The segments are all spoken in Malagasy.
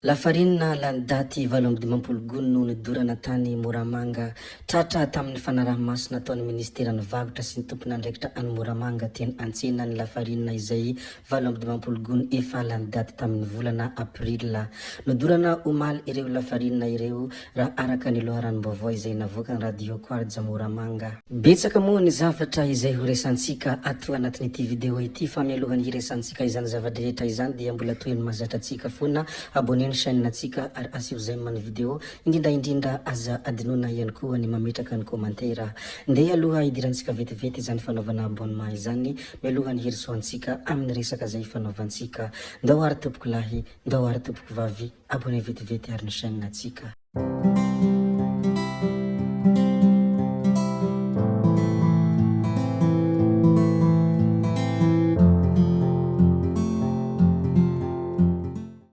Lafarinina lany daty 58 gony no nodorana tany Moramanga. Tratra tamin'ny fanaraha-maso nataon'ny minisiteran'ny varotra sy ny tompon'andraikitra any Moramanga teny an-tsena ny lafarinina izay 58 gony efa lany daty tamin'ny volana aprila. Nodorana omaly ireo lafarinina ireo raha araka ny loharanom-baovao izay navoakan'ny Radio Quartz Moramanga. Betsaka moa ny zavatra izay ho resantsika ato anatin'ity video ity fa mialohan'ny hiresantsika izany zava-drehetra izany dia mbola toy ny mahazatra antsika foana, abonner ny chaîne ntsika ary asio j'aime ny video, indrindra indrindra aza adinoina ihany koa ny mametraka ny commentaire. Ndeha aloha hidirantsika vetivety izany fanaovana abonnement izany mialohan'ny hirosoantsika amin'ny resaka izay ifanaovantsika. Ndao ary tompoko lahy, ndao ary tompoko vavy, abonner vetivety ary ny chaîne ntsika.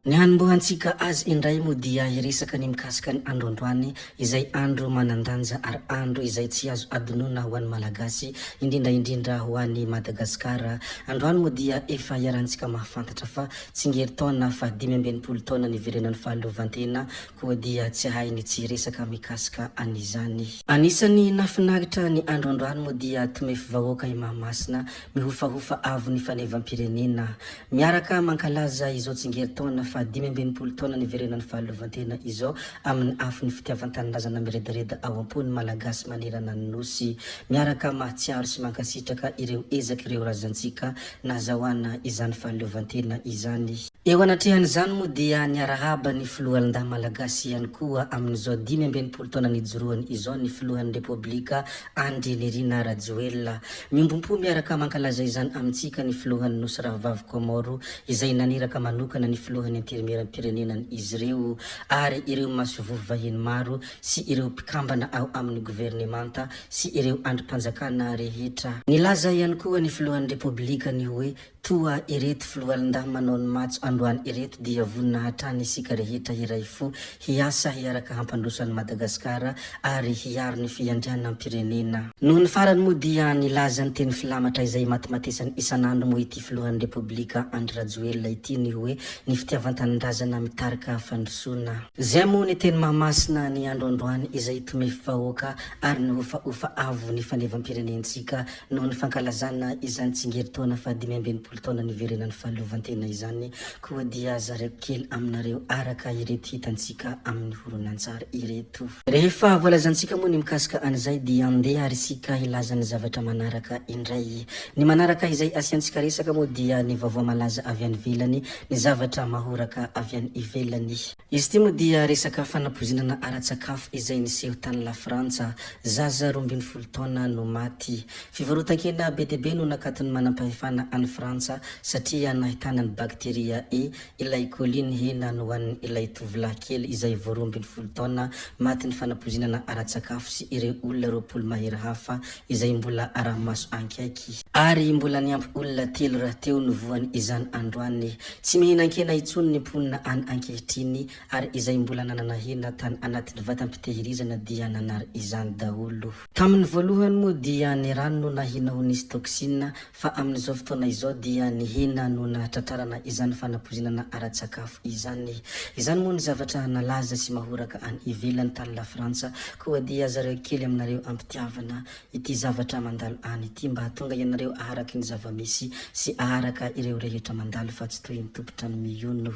Ny hanombohantsika azy indray moa dia hiresaka ny mikasika ny andro androany izay andro manan-danja ary andro izay tsy azo adinoina ho an'ny Malagasy indrindra indrindra ho an'i Madagasikara. Androany moa dia efa iarahantsika mahafantatra fa tsingerin-taona faha 65 taona niverenan'ny fahaleovantena Koa dia tsy hay ny tsy hiresaka mikasika an'izany. Anisan'ny nahafinaritra ny andro androany moa dia tomefy vahoaka i Mahamasina mihofahofa avo ny fanevam-pirenena. Miaraka mankalaza izao tsingerin-taona faha 65 taona niverenan'ny fahaleovantena izao amin'ny afon'ny fitiavan-tanindrazana miredareda ao am-pon'ny Malagasy manerana ny Nosy. Miaraka mahatsiaro sy mankasitraka ireo ezak'ireo razantsika nahazahoana izany fahaleovantena izany. Eo anatrehan'izany moa dia niarahaba ny Filohalindahy Malagasy ihany koa amin'izao 65 taona nijoroany izao ny Filohan'ny Repoblika Andry Nirina Rajoelina. Miombom-po miaraka mankalaza izany amintsika ny Filohan'ny Nosy Rahavavy Kômôro izay naniraka manokana ny Filohan'ny Antenimierampirenenan'izy ireo ary ireo masoivoho vahiny maro sy ireo mpikambana ao amin'ny governemanta sy ireo andrim-panjakana rehetra. Nilaza ihany koa ny Filohan'ny Repoblika ny hoe Toa ireto foloalindahy manao ny matso androany ireto dia vonona hatrany isika rehetra hiray fo hiasa hiaraka hampandroso an'i Madagasikara ary hiaro ny fiandrianam-pirenena. Noho ny farany moa dia nilaza ny teny filamatra izay imatimatesany isan'andro moa ity filohan'ny Repoblika Andry Rajoelina ity ny hoe ny fitiavan-tanindrazana mitarika fandrosoana. Izay moa ny teny Mahamasina ny andro androany izay tomefy vahoaka ary nihofahofa avo ny fanevam-pirenentsika Noho ny fankalazana izany tsingerin-taona faha 65 taona niverenan'ny fahaleovantena izany koa dia zaraiko kely aminareo araka ireto hitantsika amin'ny horonantsary ireto. Rehefa voalazantsika moa ny mikasika an'izay dia andeha ary isika hilaza ny zavatra manaraka indray. Ny manaraka izay asiantsika resaka moa dia ny vaovao malaza avy any ivelany, ny zavatra mahoraka avy any ivelany. Izy ity moa dia resaka fanapoizinana ara-tsakafo izay niseho tany Lafrantsa. Zaza 12 taona no maty. Fivarotan-kena be dia be no nakaton'ny manampahefana any Frantsa satria nahitana ny bakteria E ilay coli ny hena nohanin' ilay tovolahy kely izay vao 12 taona matin'ny fanapoizinana ara-tsakafo sy ireo olona 20 mahery hafa izay mbola arahi-maso ankaiky. Ary mbola niampy olona telo rahateo no voan' izany androany. Tsy mihinan-kena intsony ny mponina any ankehitriny ary izay mbola nanana hena tany anatin'ny vatam-pitehirizana dia nanary izany daholo. Tamin'ny voalohany moa dia ny rano no nahina ho nisy toxine fa amin'izao fotoana izao dia ny hena no nahatratrarana izany fanapoizinana ara-tsakafo izany. Izany moa ny zavatra nalaza sy mahoraka any ivelany tany Lafrantsa koa dia zareo kely aminareo am-pitiavana ity zavatra mandalo any ity mba hahatonga ianareo aharaky ny zava-misy sy aharaka ireo rehetra mandalo fa tsy toy ny tompon-trano mihono.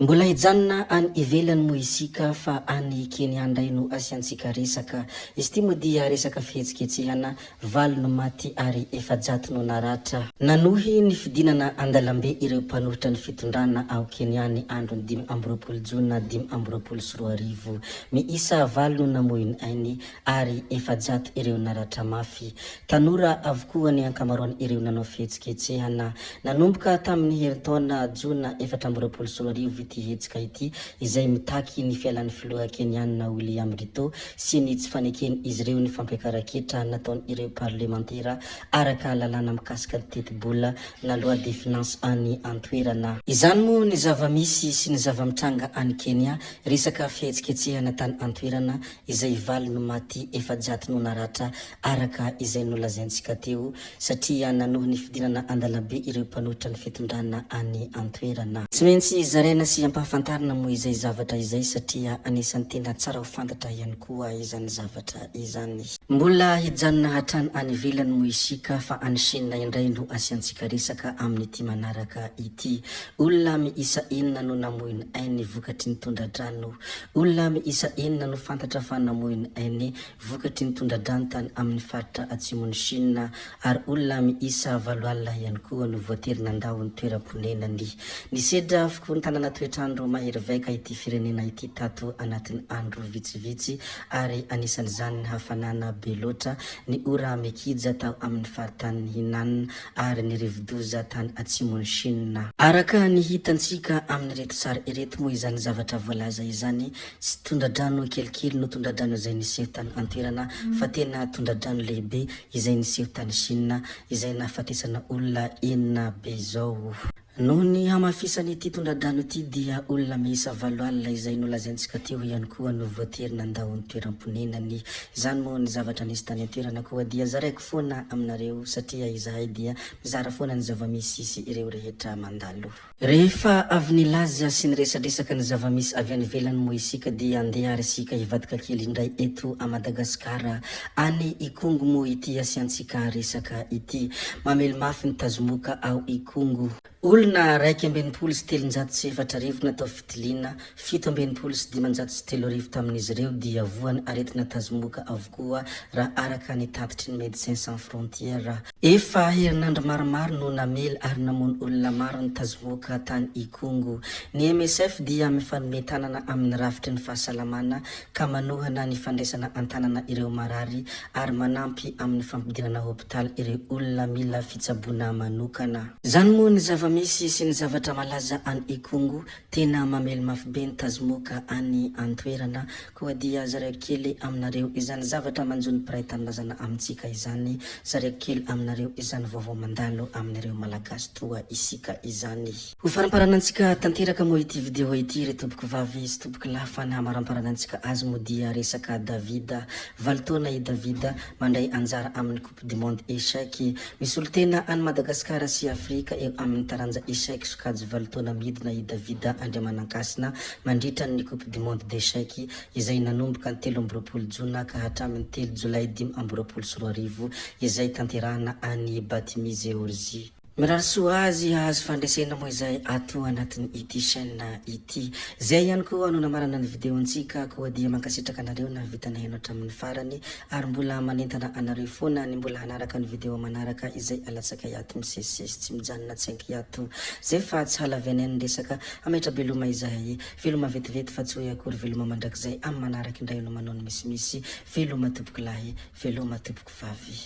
Mbola hijanona any ivelany moa isika fa any Kenya indray no asiantsika resaka. Izy ity moa dia resaka fihetsiketsehana, valo no maty ary 400 no naratra. Nanohy ny fidinana an-dalambe ireo mpanohitra ny fitondrana ao Kenya ny andron'ny 25 jona 2025. Miisa valo no namoy ny ainy ary 400 ireo naratra mafy. Tanora avokoa ny ankamaroan'ireo nanao fihetsiketsehana. Nanomboka tamin'ny herintaona jona 2024 ity hetsika ity, izay mitaky ny fialan'ny filoha Keniana William Ruto sy ny tsy faneken'izy ireo ny fampiakaran-ketra nataon'ireo parlemantera araka lalàna mikasika ny tetibola na loi des finances any an-toerana. Izany moa ny zava-misy sy ny zava-mitranga any Kenya, resaka fihetsiketsehana tany an-toerana izay valo no maty 400 no naratra araka izay nolazaintsika teo satria nanohy ny fidinana an-dalambe ireo mpanohitra ny fitondrana any an-toerana. Tsy maintsy zaraina sy. sy ampahafantarina moa izay zavatra izay satria anisan'ny tena tsara ho fantatra ihany koa izany zavatra izany. Mbola hijanona hatrany any ivelany moa isika fa any Chine indray no asiantsika resaka amin'ity manaraka ity. Olona miisa enina no namoy ny ainy vokatry ny tondra-drano. Olona miisa enina no fantatra fa namoy ny ainy vokatry ny tondra-drano tany amin'ny faritra atsimon'i Chine ary olona miisa 80 ihany koa no voatery nandao ny toeram-ponenany. Nisedra fikorontanana toetr'andro mahery vaika ity firenena ity tato anatin'ny andro vitsivitsy ary anisan'izany ny hafanana be loatra, ny ora mikija tao amin'ny faritanin'i Hainan ary ny rivodoza tany atsimon'i Chine. Araka ny hitantsika amin'ireto sary ireto moa izany zavatra voalaza izany, tsy tondra-drano kelikely no tondra-drano izay niseho tany an-toerana fa tena tondra-drano lehibe izay niseho tany Chine izay nahafatesana olona enina be izao. Noho ny hamafisan'ity tondra-drano ity dia olona miisa 80 izay nolazaintsika teo ihany koa no voatery nandao ny toeram-ponenany. Izany moa ny zavatra nisy tany an-toerana koa dia zaraiko foana aminareo satria izahay dia mizara foana ny zava-misy sy ireo rehetra mandalo. Rehefa avy nilaza sy niresadresaka ny zava-misy avy any ivelany moa isika dia andeha ary isika hivadika kely indray eto a Madagasikara. Any Ikongo moa ity asiantsika resaka ity. Mamely mafy ny tazomoka ao Ikongo. Olona 361 natao fitiliana, 567 tamin'izy ireo dia voan'ny aretina tazomoka avokoa raha araka ny tatitry ny Médecins Sans Frontières. Efa herinandro maromaro no namely ary namono olona maro ny tazomoka tany Ikongo. Ny MSF dia mifanome tanana amin'ny rafitry ny fahasalamana ka manohana ny fandraisana an-tanana ireo marary ary manampy amin'ny fampidirana hopitaly ireo olona mila fitsaboana manokana. Izany moa ny zava-misy sy ny zavatra malaza any Ikongo, tena mamely mafy be ny tazomoka any an-toerana, koa dia zaraiko kely aminareo izany zavatra manjo ny mpiray tanindrazana amintsika izany, zaraiko kely aminareo izany vaovao mandalo amin'ireo Malagasy toa isika izany. Ho faramparanantsika tanteraka moa ity video ity ry tompoko vavy sy tompoko lahy fa ny hamaramparanantsika azy moa dia resaka Davida. Valo taona i Davida mandray anjara amin'ny coupe du monde échec. Misolo tena an'i Madagasikara sy Afrika eo amin'ny taranja échec sokajy valo taona midina i Davida Andriamanankasina mandritra ny coupe du monde d'échec izay nanomboka ny 23 jona ka hatramin'ny telo jolay 2025 izay tanterahana any Batumi Zeorzie. Mirary soa azy hahazo fandresena moa izay ato anatin ity chaîne ity. Zay ihany koa no namarana ny vidéo ntsika koa dia mankasitraka anareo nahavita naheno hatramin'ny farany ary mbola manentana anareo foana ny mbola hanaraka ny vidéo manaraka izay alatsakay ato misesisesy tsy mijanona tsenky ato. Zay fa tsy halavianay ny resaka hametra-beloma izahay. Veloma vetivety fa tsy hoe akory veloma mandrakizay amin'ny manaraka indray no manao ny misimisy. Veloma tompokolahy, veloma tompokovavy.